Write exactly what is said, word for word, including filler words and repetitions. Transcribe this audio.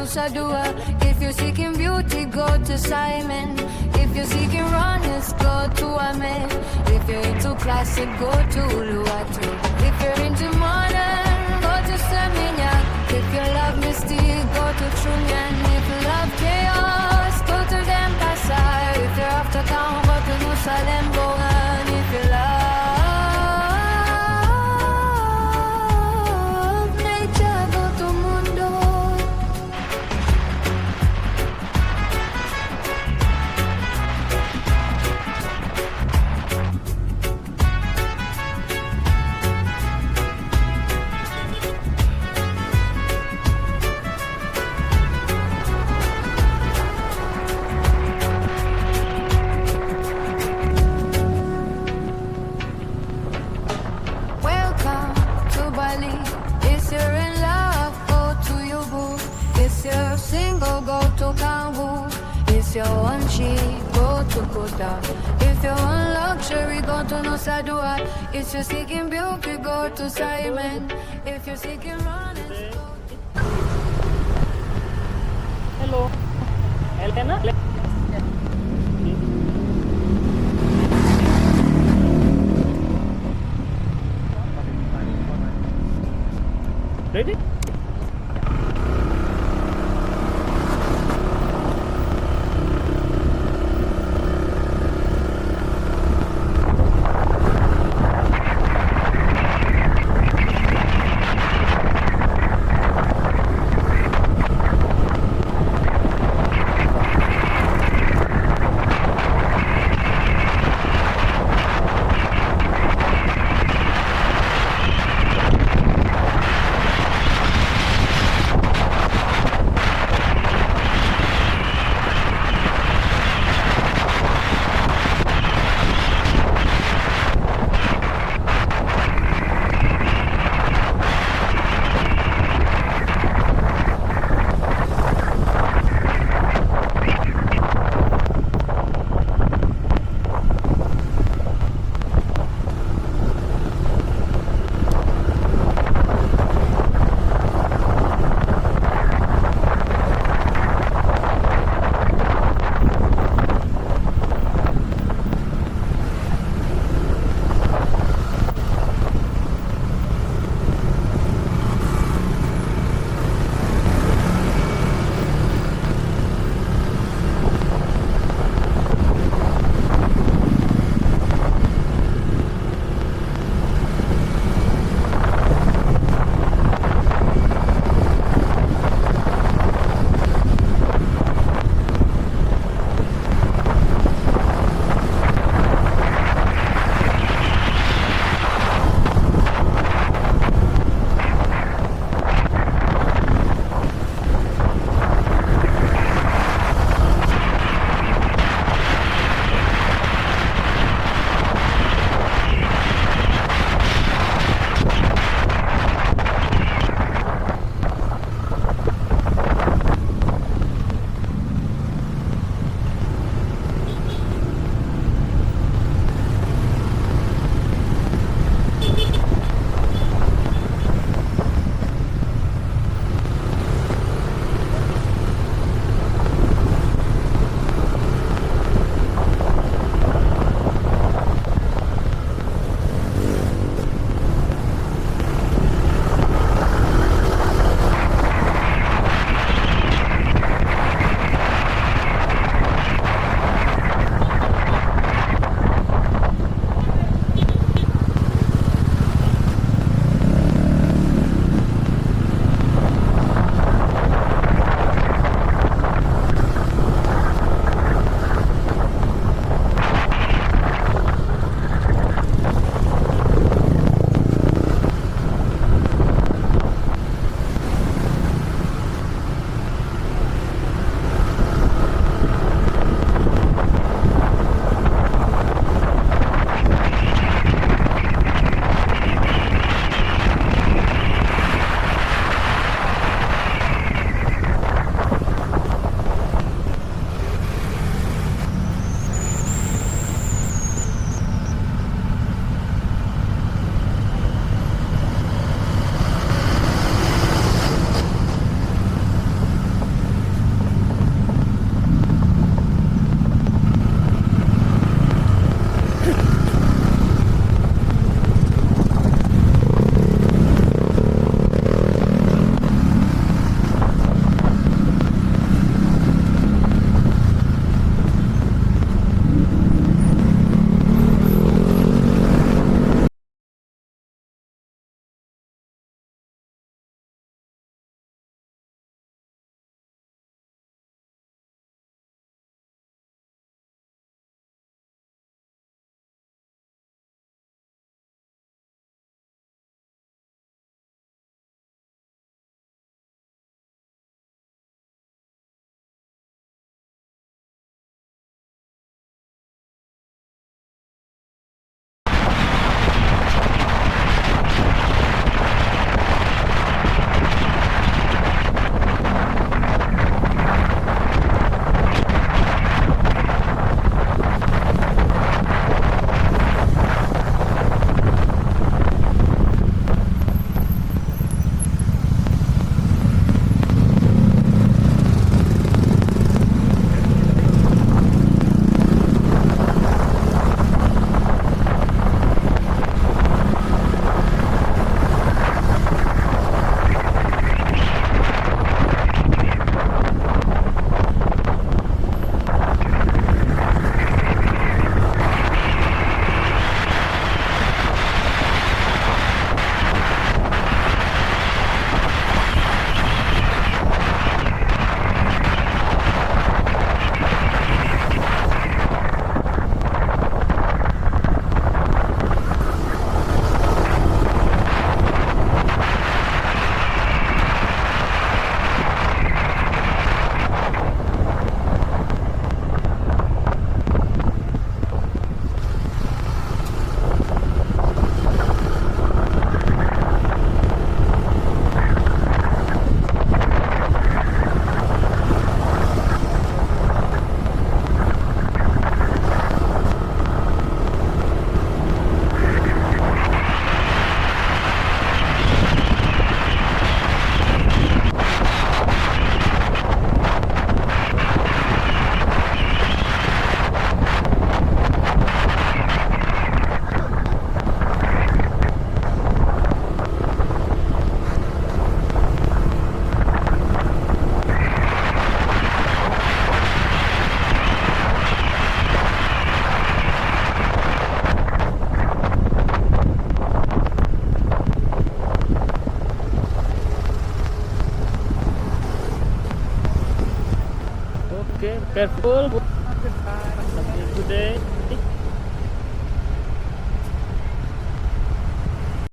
Sadua. If you're seeking beauty, go to Simon. If you're seeking rawness, go to Amen. If you're into classic, go to Uluwatu. If you're into modern, go to Seminyak. If you love mystique, go to Chunyan. If you love chaos, go to Denpasar. If you're after town, go to Nusalem, go on. If you love nature, go to Mundo. Welcome to Bali. If you're in love, go to Yubu. If you're single, go to Kambu. If you're on cheap, go to Kuta. If you're on luxury, go to Nusadua. If you're seeking beauty, go to Simon. If you're seeking rawness, go to Hello. Elena? Ready? Okay, careful. Good day.